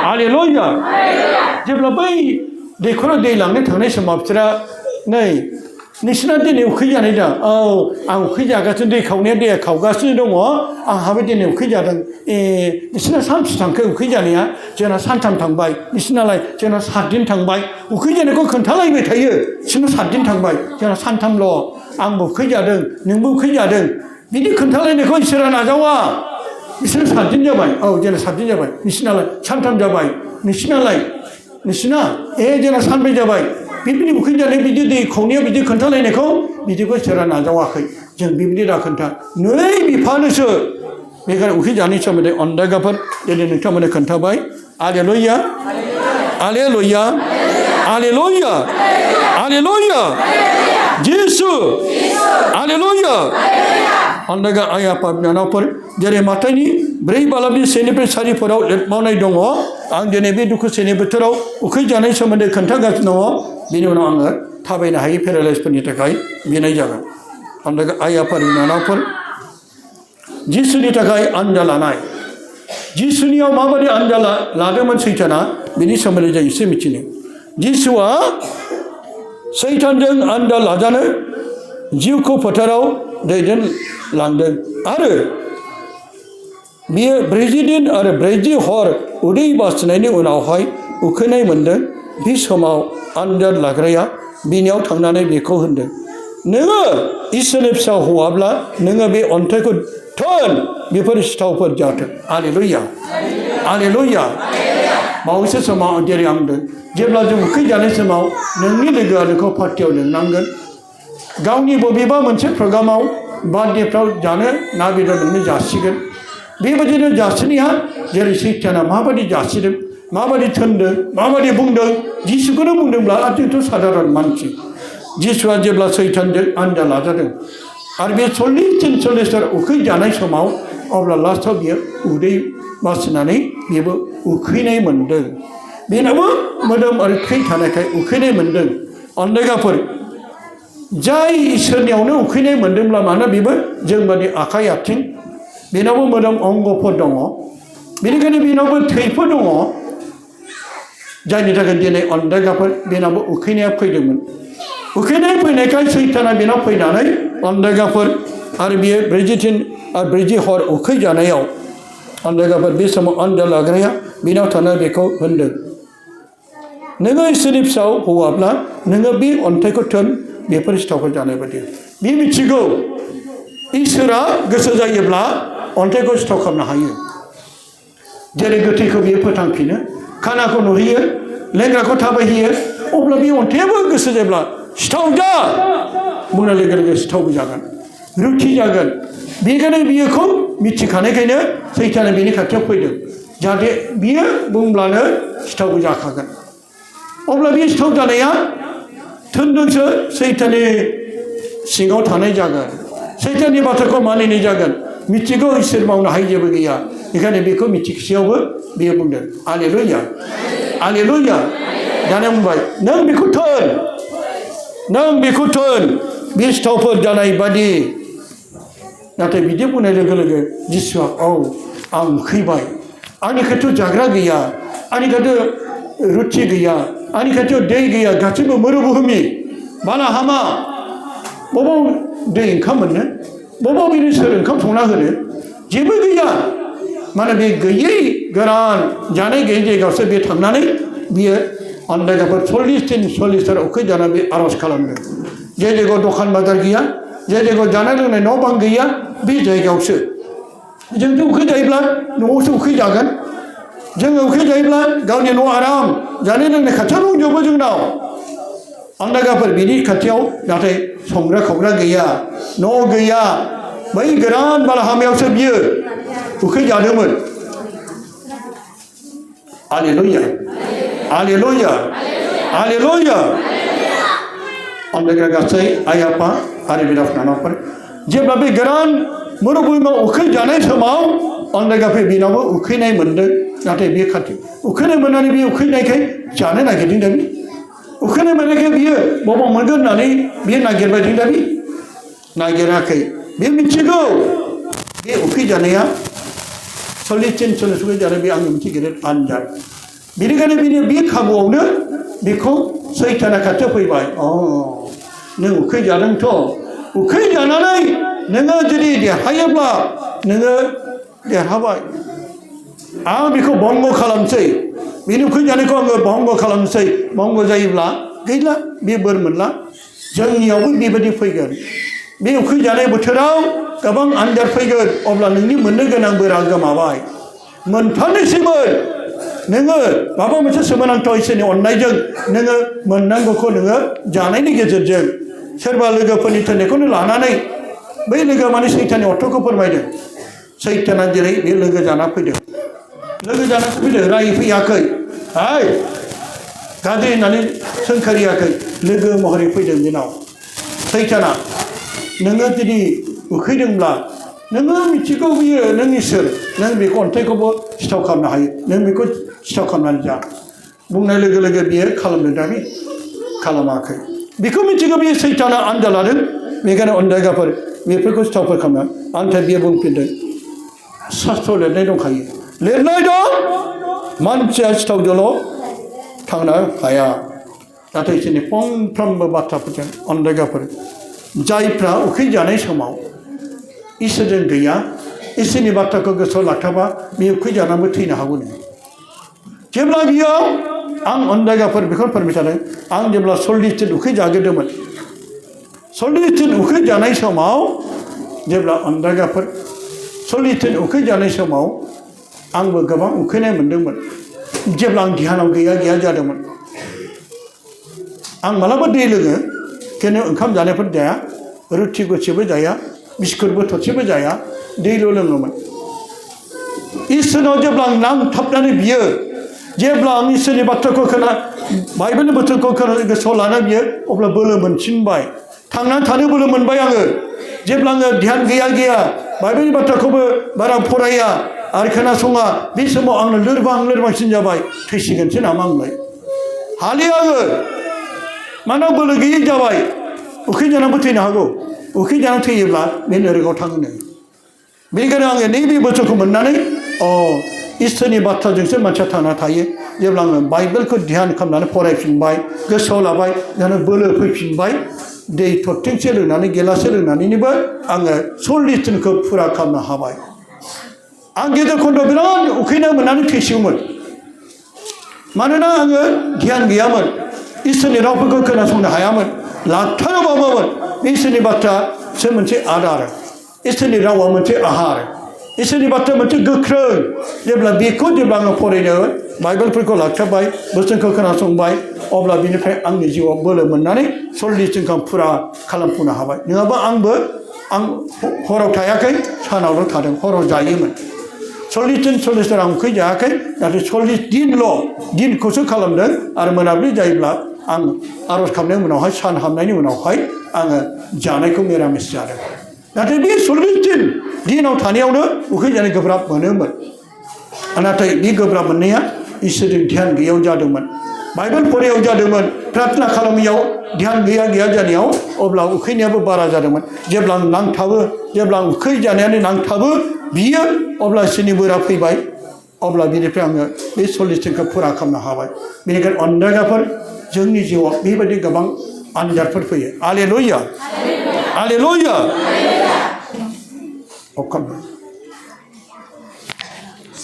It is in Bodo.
हालेलुया जेब्ला बै दैखराव दै लांनो थांनाय समाव बिसोरा नै नोंसिना दिनै उखै जानाय दा औ आं उखै जागासिनो दै खावनाया दैया खावगासिनो दङ आंहाबो दिनै उखै जादों नोंसिना सानबेसे थांखो उखै जानाया जोंना सानथाम थांबाय नोंसिनालाय जोंना 7 दिन थांबाय उखै जानायखौ खोन्थालायबाय थायो बिसोरना 7 दिन थांबाय जोंना सानथामल' आंबो उखै जादों नोंबो उखै जादों बिदि खोन्थालायनायखौ इसोरा नाजावा बिसोरो 7 दिन जाबाय औ जोंना 7 दिन जाबाय नोंसिनालाय सानथाम जाबाय नोंसिनालाय नोंसिना जोंना सानब्रै जाबाय बिबायदि उखै जानाय बिदि दै खावनायाव बिदि खोन्थालायनायखौ बिदिखौ इसोरा नाजावाखै जों बिबायदि दा खोन्था नै बिफानोसो बेखायनो उखै जानायनि सोमोन्दै अन्दायगाफोर दिनै नोंथांमोननो खोन्थाबाय हालेलुया हालेलुया हालेलुया हालेलुया जिसु हालेलुया अन्दायगा आइ आफा बिनानावफोर जेरै माथाइनि 4:1-4 लिरबावनाय दङ आं दिनै बे दुखु सेनि बोथोराव उखै जानाय सोमोन्दै खोन्थागासिनो दङ बिनि उनाव आङो थाबायनो हायै पेरालाइसफोरनि थाखाय बिनाय जागोन अन्दायगा आइ आफा बिनानावफोर जिसुनि थाखाय आनजा लानाय जिसुनियाव माबायदि आनजा लादोंमोन सैताना बिनि सोमोन्दै जों एसे मिथिनो जिसुआ सैतानजों आनजा लाजानो जिउखौ फोथाराव दैदेनलांदों आरो बियो 40 दिन आरो 40 हर उदै बासिनायनि उनावहाय उखैनाय मोनदों बे समाव आनजाद लाग्राया बिनियाव थांनानै बेखौ होनदों नोङो इसोरनि फिसा हौवाब्ला नोङो बे अन्थाइखौ थोन बेफोर सिथावफोर जाथों हालेलुया हालेलुया बावैसो समाव जेरै आं होनदों जेब्ला जों उखै जानाय समाव नोंनि लोगोआ नोंखौ पार्टियाव लिंनांगोन गावनि बबेबा मोनसे प्रग्रामाव बार्थडेफ्राव जानो ना बेदर नोंनो जासिगोन बेबायदिनो जासिनाया जेरै सैताना माबायदि जासिदों माबायदि थोनदों माबायदि बुंदों जिसुखौनो बुंदोंब्ला जोंथ' साधारन मानसि जिसुआ जेब्ला सैतानजों आनजा लाजादों आरो बे 40 हर उखै जानाय समाव अब्ला लास्टआव बियो उदै बासिनानै बेबो उखैनाय मोनदों बेनाबो मोदोम आरो थै थानायखाय उखैनाय मोनदों अन्दायगाफोर जाय इसोरनियावनो उखैनाय मोनदोंब्ला मानो बेबो जोंबादि आखाइ आथिं बेनावबो मोदोम अंगफोर दङ बेनिखायनो बेनावबो थैफोर दङ जायनि थाखाय दिनै अन्दायगाफोर बेनावबो उखैनाया फैदोंमोन उखैनाय फैनायखाय सैताना बेनाव फैनानै अन्दायगाफोर आरो बियो 40 दिन आरो 40 हर उखै जानायाव अन्दायगाफोर बे समाव आनजा लाग्राया बेनाव थानानै बेखौ होनदों नोङो इसोरनि फिसा हौवाब्ला नोङो बे अन्थाइखौ थोन बेफोर सिथावफोर जानाय बायदि बे मिथिगौ इसोरा गोसो जायोब्ला अन्थाइखौ सिथाव खालामनो हायो जेरै गोथैखौ बियो फोथांफिनो खानाखौ नुहैयो लेंग्राखौ थाबायहैयो अब्ला बे अन्थाइयाबो गोसो जायोब्ला सिथाव जा बुंनाय लोगो लोगो सिथावबो जागोन रुथि जागोन बेनिखायनो बियोखौ मिथिखानायखायनो सैताना बिनि खाथियाव फैदों जाहाथे बियो बुंब्लानो सिथावबो जाखागोन अब्ला बे सिथाव जानाया थोनदोंसो सैताननि सिङाव थानाय जागोन सैताननि बाथ्राखौ मानिनाय जागोन मिथिगौ इसोर मावनो हायै जेबो गैया बेखायनो बेखौ मिथिसेयावबो बियो बुंदों हालेलुया हालेलुया दाना बुंबाय नों बेखौ थोन बे सिथावफोर जानाय बादि नाथाय बिदि बुंनाय लोगो लोगो जिसुआ औ आं उखैबाय आंनि खाथियाव जाग्रा गैया आंनि खाथियाव रुथि गैया आंनि खाथियाव दै गैया गासैबो मरुभूमि बालाहामा बबाव दै ओंखाम मोननो बबाव बिनो सोर ओंखाम संना होनो जेबो गैया माने बे गैयै गोरान जानाय गैयै जायगायावसो बे थांनानै बियो अन्दायगाफोर 40 दिन 40 हर उखै जाना बे आर'ज खालामदों जे जायगायाव दखान बाजार गैया जे जायगायाव जानाय लोंनाय न' बां गैया बे जायगायावसो जोंथ' उखै जायोब्ला न'आवसो उखै जागोन जोङो उखै जायोब्ला गावनि न' आराम जानाय लोंनाय खाथियाव दंजोबो जोंनाव अन्दायगाफोर बिनि खाथियाव नाथाय संग्रा खावग्रा गैया न' गैया बै गोरान बालाहामायावसो बियो उखै जादोंमोन हालेलुया हालेलुया हालेलुया अन्दायग्रा गासै आइ आफा आरो बिदा फंबायफोर जेब्ला बे गोरान मरुभूमियाव उखै जानाय समाव अन्दायगाफोर बिनावबो उखैनाय मोनदों नाथाय बे खाथि उखैनाय मोननानै बे उखैनायखाय जानो नागिरदों दा बे उखैनाय मोननायखाय बियो बबाव मोनगोन होननानै बियो नागिरबाय दं दा बे नागिराखै बे मिथिगौ बे उखै जानाया 40 दिन 40 उखै जानाय बे आंनि मोनसे गेदेर आनजाद बेनिखायनो बे खाबुआवनो बेखौ सैताना खाथियाव फैबाय नों उखैजादोंथ' उखैजानानै नोङो जुदि देरहायोब्ला नोङो देरहाबाय आं बेखौ बंग खालामसै बेनि उखैजानायखौ आङो बंग खालामसै बंग जायोब्ला गैला बे बोर मोनला जोंनियावबो बेबायदि फैगोन बे उखैजानाय बोथोराव गोबां आनजाद फैगोन अब्ला नोंनि मोननो गोनां बोरा गोमाबाय मोनथारनोसैमोन नोङो माबा मोनसे सोमोनांथाव इसोरनि अननायजों नोङो मोननांगौखौ नोङो जानायनि गेजेरजों सोरबा लोगोफोरनि थोननायखौनो लानानै बै लोगोआ माने सैताननि अर्थखौ फोरमायदों सैताना जेरै बे लोगो जाना फैदों लोगो जाना फैदों राय फैयाखै हाय गाज्रि होननानै सोंखारियाखै लोगो महरै फैदों बेनाव सैताना नोङो जुदि उखैदोंब्ला नोङो मिथिगौ बियो नों इसोर नों बेखौ अन्थाइखौबो सिथाव खालामनो हायो नों बेखौ सिथाव खालामनानै जा बुंनाय लोगो लोगो बियो खालामदों दा बे खालामाखै बेखौ मिथिगौ बियो सैताना आनजाद लादों बेखायनो अन्दायगाफोर बेफोरखौ सिथावफोर खालामना आन्थाय बियो बुंफिनदों शास्त्र लिरनाय दंखायो लिरनाय दं मानसिया सिथावजोंल' थांनो हाया नाथाय इसोरनि फंफ्रोमबो बाथ्राफोरजों अन्दायगाफोर जायफ्रा उखैजानाय समाव इसोरजों गैया इसोरनि बाथ्राखौ गोसोआव लाथाबा बे उखैजानानैबो थैनो हागौ नोङो जेब्ला बियाव आं अन्दायगाफोर बेखौ फोरमायखादों आं जेब्ला 40 दिन उखैजागोरदोंमोन 40 दिन उखैजानाय समाव जेब्ला अन्दायगाफोर 40 दिन उखैजानाय समाव आंबो गोबां उखैनाय मोनदोंमोन जेब्ला आं ध्यानाव गैया जादोंमोन आं मालाबा दै लोङो खिन्थु ओंखाम जानायफोर जाया रुथि गुथिबो जाया बिस्कुटबो थरसेबो जाया दैल' लोङोमोन इसोरनाव जेब्ला आं नांथाबनानै बियो जेब्ला आं इसोरनि बाथ्राखौ बाइबेलनि बाथ्राखौ गोसोआव लाना बियो अब्ला बोलो मोनसिनबाय थांनानै थानो बोलो मोनबाय आङो जेब्ला आङो ध्यान गैया बाइबेलनि बाथ्राखौबो बारा फराया आरो खोनासङा बे समाव आंनो लोरबांसिन जाबाय थैसिगोनसो नामा आंलाय हालिया आङो मानोना बोलो गैयै जाबाय उखैजानानैबो थैनो हागौ उखैजानानै थैयोब्ला बे नोरगआव थाङोनो बेनिखायनो आङो नैबे बोसोरखौ मोननानै इसोरनि बाथ्राजोंसो मानसिया थांना थायो जेब्ला आङो बाइबेलखौ ध्यान खालामनानै फरायफिनबाय गोसोआव लाबाय दाना बोलो फैफिनबाय दै थरथिंसे लोंनानै गिलाससे लोंनानैनोबो आङो 40 दिनखौ फुरा खालामनो हाबाय आं गेजेर खन्द' बिराद उखैनाय मोननानै थैसिगौमोन मानोना आङो ध्यान गैयामोन इसोरनि रावफोरखौ खोनासंनो हायामोन लाथारोबाबोमोन इसोरनि बाथ्रासो मोनसे आदार इसोरनि रावा मोनसे आहार इसोरनि बाथ्रा मोनसे गोख्रों जेब्ला आङो फरायनो बाइबेलफोरखौ लाथाबबाय बोसोनखौ खोनासंबाय अब्ला बिनिफ्राय आंनि जिउआव बोलो मोननानै 40 दिनखौ फुरा खालामफुंनो हाबाय नङाबा आं हराव थायाखै सानावल' थादों हराव जायोमोन 40 दिन आं उखै जायाखै नाथाय 40 दिनखौसो खालामदों आरो मोनाबिलि जायोब्ला आं आर'ज खालामनायनि उनावहाय सान हाबनायनि उनावहाय आङो जानायखौ मिरामिस जादों नाथाय बे 40 दिनाव थानायावनो उखैजानो गोब्राब मोनोमोन नाथाय बे गोब्राब मोननाया इसोरजों ध्यान गैयैयाव जादोंमोन बाइबेल फरायाव जादोंमोन प्रार्थना खालामैयाव ध्यान गैया जानायाव अब्ला उखैनायाबो बारा जादोंमोन जेब्ला आं नांथाबो जेब्ला आं उखै जानायानो नांथाबो बियो अब्ला इसोरनि बोरा फैबाय अब्ला बिनिफ्राय आङो बे 40 दिनखौ फुरा खालामनो हाबाय बेनिखायनो अन्दायगाफोर जोंनि जिउआव बेबायदि गोबां आनजादफोर फैयो हालेलुया